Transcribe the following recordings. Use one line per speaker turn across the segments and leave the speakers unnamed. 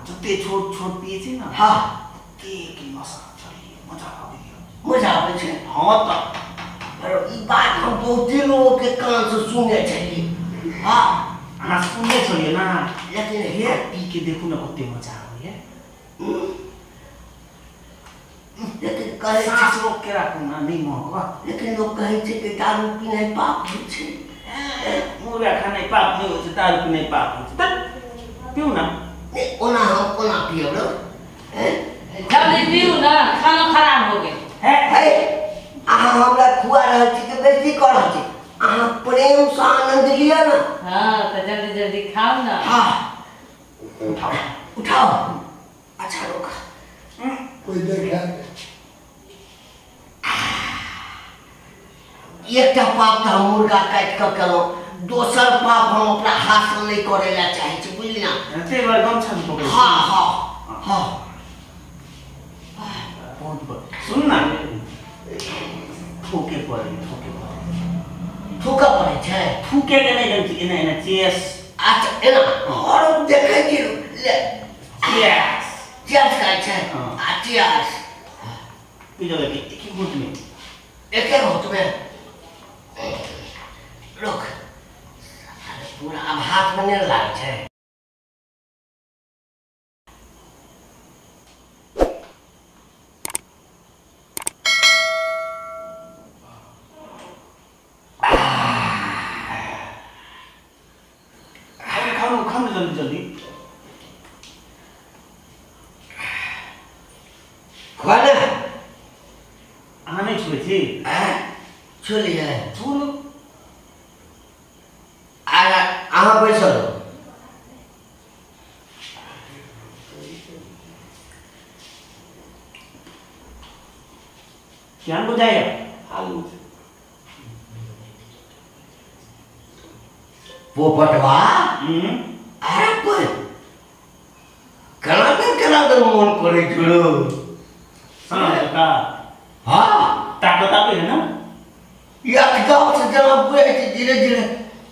जते छोट छोट पिए छै न।
हां,
ओते के नशा चली, मजा आबै।
मजा आबै छै।
हां त
अरे ई बात हम बहुते लोग के कान से सुने छलियै। हां,
अहाँ सुनने छलियै ना,
लेकिन हे
पी के देखू न ओते मजा आबैया।
लेकिन कहै छै
साँस रोक के राखू ना, नहीं महकत।
लेकिन लोग कहै छै कि दारू पीनाइ पाप होइ छै।
मुर्गा खानाइ पाप नहीं होइ छै, दारू पीनाइ पाप होइ छै। तऽ पीऊ ना।
नहीं, ओना हम कोना पियब रौ?
जल्दी पीऊ ना, खाना खराब हो गेल।
हे
हे, अहाँ हमरा खुआ रहल छी कि बेइज्जती कऽ रहल छी? अहाँ प्रेम से आनंद लिअ ना।
हाँ तऽ जल्दी जल्दी खाओ ना।
हाँ,
उठाओ
उठाओ। अच्छा रोक,
कोई देखा
एकटा पाप तऽ हम मुर्गा काटि कऽ केलहुँ, दोसर पाप हम अपना हाथ से नहीं करे ला चाहे छी, बुझली ना?
ताहि दुआरे गमछा में पकड़ै छी।
हाँ हाँ हाँ।
बहुत सुन ना, थूके पड़े, थूके पड़े,
थूकऽ पड़ै छै।
थूके के नहीं जानै छी, एना एना चेस।
अच्छा एना और देखै छी ले
चेस
चेस खाइ छै।
हाँ।
आ चेस
पी जाबै के एक ही घूंट में,
एके घूंट में। रुक, पूरा अब हाथ में नहीं लागै छै।
खाऊ खाऊ खाऊ जल्दी जल्दी
खुआ ना।
अहाँ नहीं छुए छी?
छुलियै।
छू।
अहाँ बैसल रहू।
केहन बुझाइया?
आलू पोपटवा। अरे कोई केना दिन केना दिन मोन करै छौ।
हाँ का
हाँ,
ताकत आबै है ना।
एकदम से जेना बुझै छै धीरे धीरे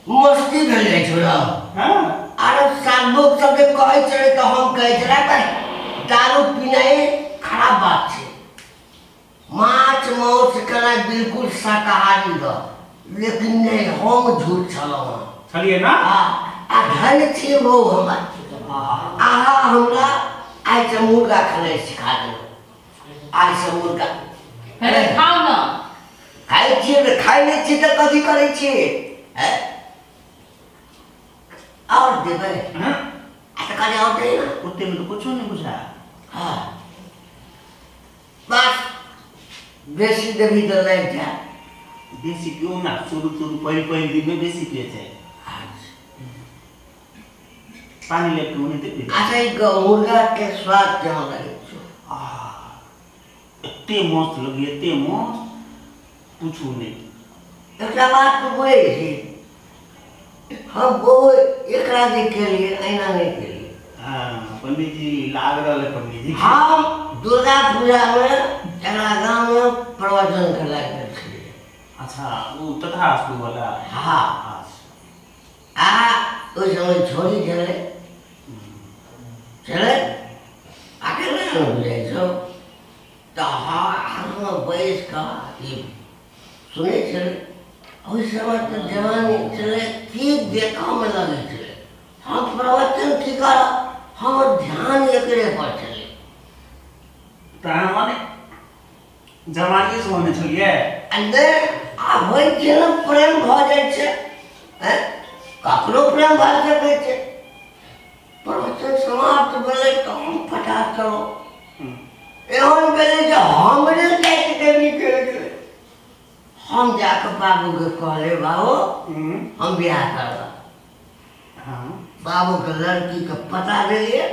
मस्ती भेल जाइ छौ।
हाँ,
आरो साल लोग सब जे कहै छलै तऽ हम कहै छलै दारू पीनाइ खराब बात छै, माछ मांस केनाइ बिल्कुल शाकाहारी रह, लेकिन नहीं, हम झूठ छलहुँ।
छलियै ना?
हाँ, आ धन छी वो हमर। अहाँ हमरा आइ से मुर्गा खेनाइ सिखा देलहुँ, आइ से मुर्गा
खाउ ना।
खाइ छियै, खाइ नहि छियै तऽ कथी करै छियै? और देबै?
हाँ,
तऽ कनि और दे ना।
ओते में तो कुछो नहीं बुझा।
हाँ, बस बेसी देबही तऽ लागि जायत।
बेसी पिऊ ना, शुरू शुरू पहिल पहिल दिन में बेसी पिए छै। पानी ले पिऊ नहीं तऽ पी।
अच्छा, ई मुर्गा के स्वाद केहन लगै छौ?
एते मस्त लगे, एते मस्त पूछू नहीं।
एकटा बात तऽ बुझै छी हम, बहुत एकरा जे केलियै एना नहि केलियै।
हाँ, पंडित जी लाग रहल है पंडित जी।
हम दुर्गा पूजा में एकरा गाँव में प्रवचन करे गेल छलियै।
अच्छा, ओ तथास्तु वाला।
हाँ, आ ओहि समय छोरी छलै छलै आखिर नहि बुझै छौ तऽ आगूमे बैस कऽ ई सुनै छलै। ओहि समय तऽ जवानी छलै, की देखऽमे लगै छलै। हम प्रवचन की करब, हमर ध्यान एकरे पर छलै।
तऽ माने जवानी से होने छलियै?
आ नहि, आ होइ छै ने प्रेम भऽ जाइ छै, आँय ककरो प्रेम भऽ सकै छै। प्रवचन समाप्त भेलै तऽ हम फटाक चलहुँ। एहन भेलै जे हमरे जातिके निकलि गेलै। हम जाकऽ बाबूके कहलियै, बाबू हम बियाह करब।
हाँ,
बाबूके लड़कीके पता देलियै।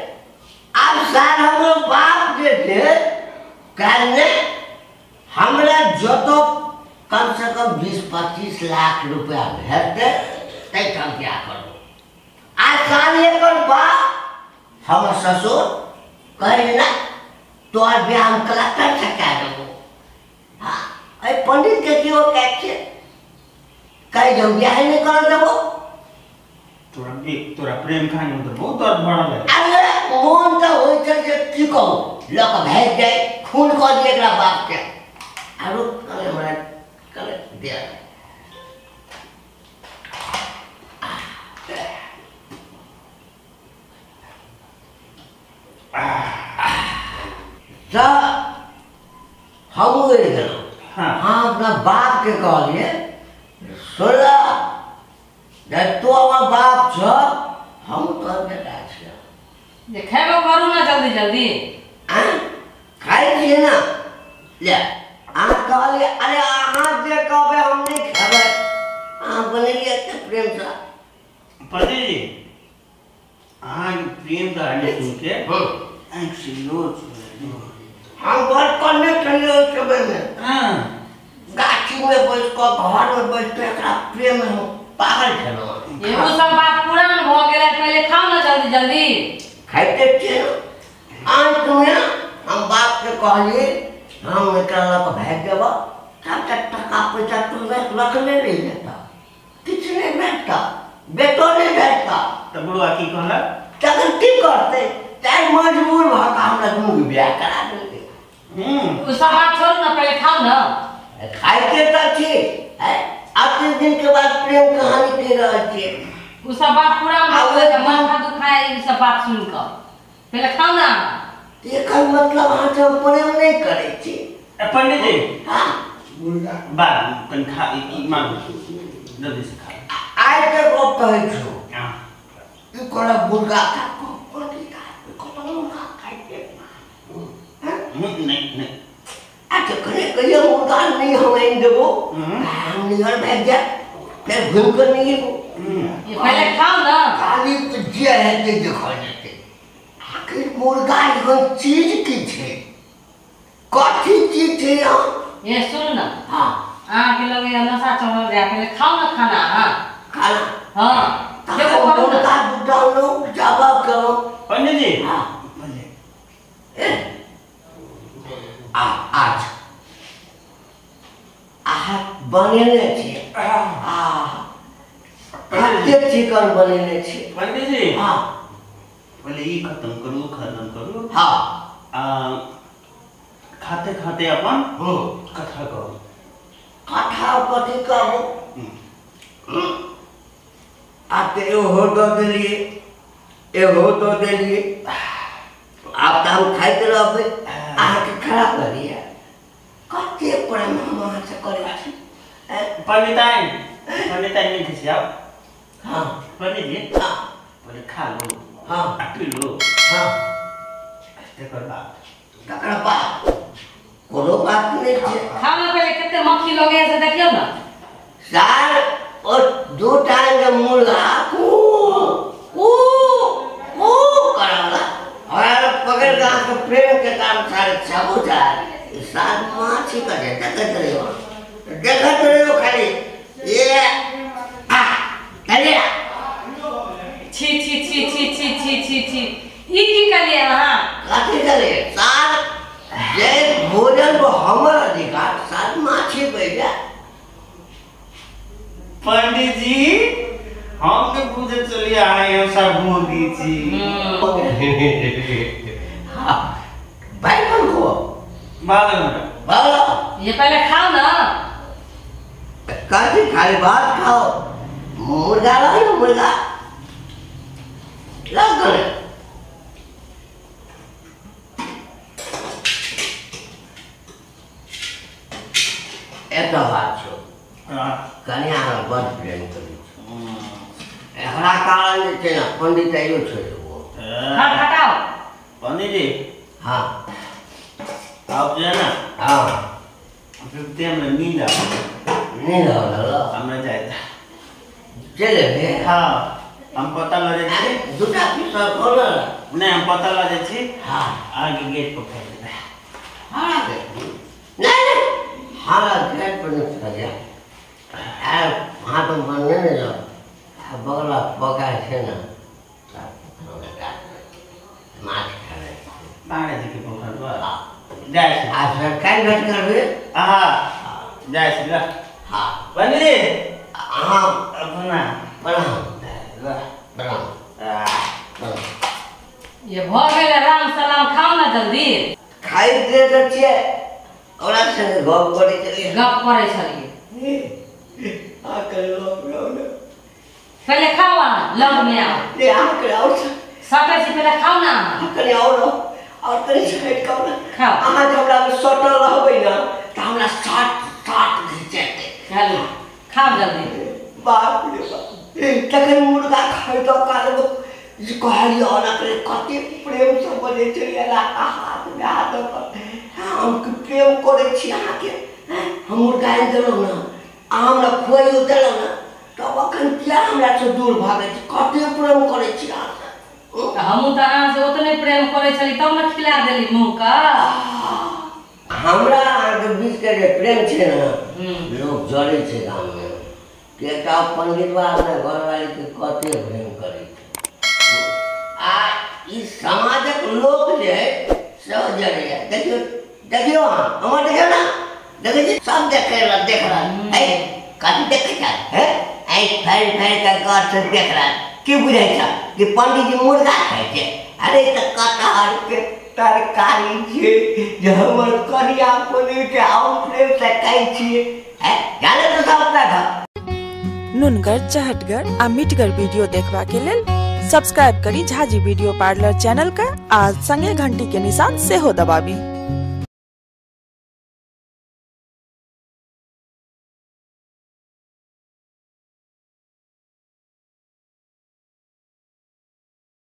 आब सार हमरो बाप जे छै काल्हि नहि हमरा जतऽ कम से कम 20-25 लाख रुपया भेटतै ताहिठाम बियाह करब। आ साल एकर बाप हमर ससुर कहै ना तोहर बियाह हम कलेक्टर से कए देबो। हाँ, एहि पंडित के की औकात छै, कहै जे हम बियाह नहि करऽ देबो।
तोरा देख, तोरा प्रेम कहानी में तो बहुत दर्द भरल है।
अरे मोन तऽ होइ छै जे की कहू लऽ कऽ भागि जाय खून कऽ दिए एकरा बापके आरो कने हमरा कने दे तऽ हम उड़ि गेलहुँ। हम अपना बापके कहलियै सोला तू हमर बाप छ हम तोहर बेटा छियौ
जे खेबो करू ना जल्दी जल्दी
खाइ छियै ना ले अहाँ कहलियै अरे अहाँ जे कहबै हम नहि खेबै अहाँ बनेलियै एते प्रेमसँ।
पंडित जी अहाँके प्रेम कहानी सुनके आँखि से लोर
हम बड़ कन्ने छलियै ओहि समयमे गाछीमे बैस कऽ घरमे बैस कऽ एकरा प्रेममे हम पागल छलहुँ।
ओ सब बात पुरान भऽ गेलै पहिले खाउ ना जल्दी जल्दी
खाइते छियै ने। अंतमे हम बापके कहलियै हम एकरा लऽ कऽ भागि जेबऽ सबटा टाका पैसा तू रखने रहि जेतऽ किछु नहि भेटतऽ बेटो नहि भेटतऽ।
तऽ बुढ़वा की कहलक
तखन की करतै तैं मजबूर भऽ कऽ हमरा दुनूके बियाह करा देलकै।
ओ सब बात छोड़ू ना पहिले खाउ ना।
खाइते तऽ छी अते दिन के बाद प्रेम कहानी कहि रहल छियै।
ओ सब बात पुरान भऽ गेलै माथा दुखाय ई सब बात सुनि कऽ पहिले खाउ ना।
एकर मतलब अहाँ सब प्रेम नहि करै छी।
पंडित जी
हाँ
बात कनि खा ई मांगू जल्दी से खा
आइ के गप कहै छौ ई कोना मुर्गा खा कतऽ मुर्गा खाइ छै
नहीं नहीं
अच्छा कने कहियो मुर्गा नहीं हम आनि देबो हम निहर भागि जायब फेर घुमि कऽ नहि एबो।
ये पहिले खाउ ना
खाली जे हेतै देखल जेतै। आखिर मुर्गा एहन चीज की छै कथी चीज छै यहाँ?
ये सुनू ना
हाँ
अहाँके लगैया नशा चढ़ल जाय पहिले खाउ ना खाना। हाँ
खाना
हाँ देखो करू
मुर्गा दूटा लोग जवाब करो
पंडित जी।
हाँ आ आज अहाँ बनेने छियै कते चिकन बनेने छियै
पंडित जी।
हाँ
पहिले ई खत्म करू खत्म करू।
हाँ
आ खाते खाते अपन कथा कहू।
कथा कथी कहू आब तऽ एहो दऽ देलियै एहो दऽ देलियै आब तऽ हम खाइत रहबै अहाँके खराब लगैया कते प्रेम हम अहाँसँ करै छी।
पंडिताइन पंडिताइन नहीं खिसियाओ।
हाँ
पंडित जी
हाँ
पहिले खा लो
हाँ
आ पी लो।
हाँ
तकर बाद
तकर बाद कोनो बात नहीं छै।
खाउ ना पहिले कते मक्खी लगैया से देखियौ ना
सार और दू टाइम के मुर्गा कू कू कू करवला और पकड़ के अहाँके प्रेम के काम सारे सबूत है सार माछी करे देखैत रहियो देखैत रहियो खाली ये आ चलिए
छी छी छी छी छी छी छी छी ई की कहलियै अहाँ
कथी कहलियै सार जे भोजन पर हमर अधिकार सार माछी बैठा।
पंडित जी हम तो बुझे चलिए आए हैं सब भोगी जी।
हाँ भाई कौन को
बागल
बागल
ये पहले खाओ ना
काफी खाली भात खाओ मुर्गा लाओ ना मुर्गा लग गए एक बात छो कन्या हम बड़ प्रेम करै छो एकरा कारण जे छै ने पंडित आइयो छोड़ि देबो।
हाँ हटाओ
पंडित जी।
हाँ
आप जो है ना
हाँ
फिर हमरा नींद आवे
नींद आवे
हमरा जाए
चले गे।
हाँ हम पता लग जाइ छी
दूटा पीस खोल
नहीं हम पता लग जाइ छी।
हाँ
आगे गेट पर फेंक देबै।
हाँ नहीं नहीं हाँ गेट पर नहीं फेंक जा वहाँ तो बनने नहीं जाओ बगला पका छै ना माछ खावे
बाहर जी के पोखर पर जाइ छी
आ सरकारी भेट करबे।
हाँ जाइ छी ल।
हाँ
पंडित जी
हाँ
अपना
प्रणाम
ल
प्रणाम प्रणाम।
ये भ गेल राम सलाम, खाओ ना जल्दी।
खाइ दे त छियै, ओकरा संगे गप करै छलियै।
गप करै छलियै।
आ कर लो ने।
पहले खाओ अहाँ, लग में आओ।
ले आ कर आओ।
सटे छी, पहले खाओ ना।
कनि और और कनि साइड खाओ ना।
खाओ।
अहाँ जे हमरा में सटल रहबै ना त हमरा साट साट घिचेतै।
चलू खाओ जल्दी।
बाप रे बाप, तखन मुर्गा खाइ त काल जे कहलियै ओना करे कते प्रेम से बजै छलियै, हाथ में हाथ पर हम प्रेम करै छी अहाँके। हम मुर्गा आनि देलहुँ ने, अहाँ हमरा खुआइयो देलहुँ ने, तब अखन किया हमरा से दूर भागै छी? कते प्रेम करै छी अहाँसँ।
हमहूँ तऽ अहाँ से ओतने प्रेम करै छली तब ने खिला देली मुँह के।
हमरा अहाँके बीचके जे प्रेम छै ने, लोक जरै छै गाममे कि एकटा पंडितबा अपना घरवालीके कते प्रेम करै छै, आ ई समाजक लोक जे है सेहो जरैया। देखियौ देखियौ अहाँ हमर देखियौ ने, देखै छी सब देखै देख रहल है, कथी देखै छै हे? आँखि फाड़ि फाड़ि कऽ गौर से देख रहल, की बुझै छ कि पंडीजी मुर्गा खाइ छै? अरे तऽ कटहर के तरकारी छै जे हमर कनिया बनेलकै, हम प्रेम से खाइ छियै। जाने तऽ सब अपना घर।
नुनगर, चहटगर आ मिठगर वीडियो देखबा के लेल सब्सक्राइब करी झाजी वीडियो पार्लर चैनल का आ संगे घंटी के निशान सेहो दबाबी।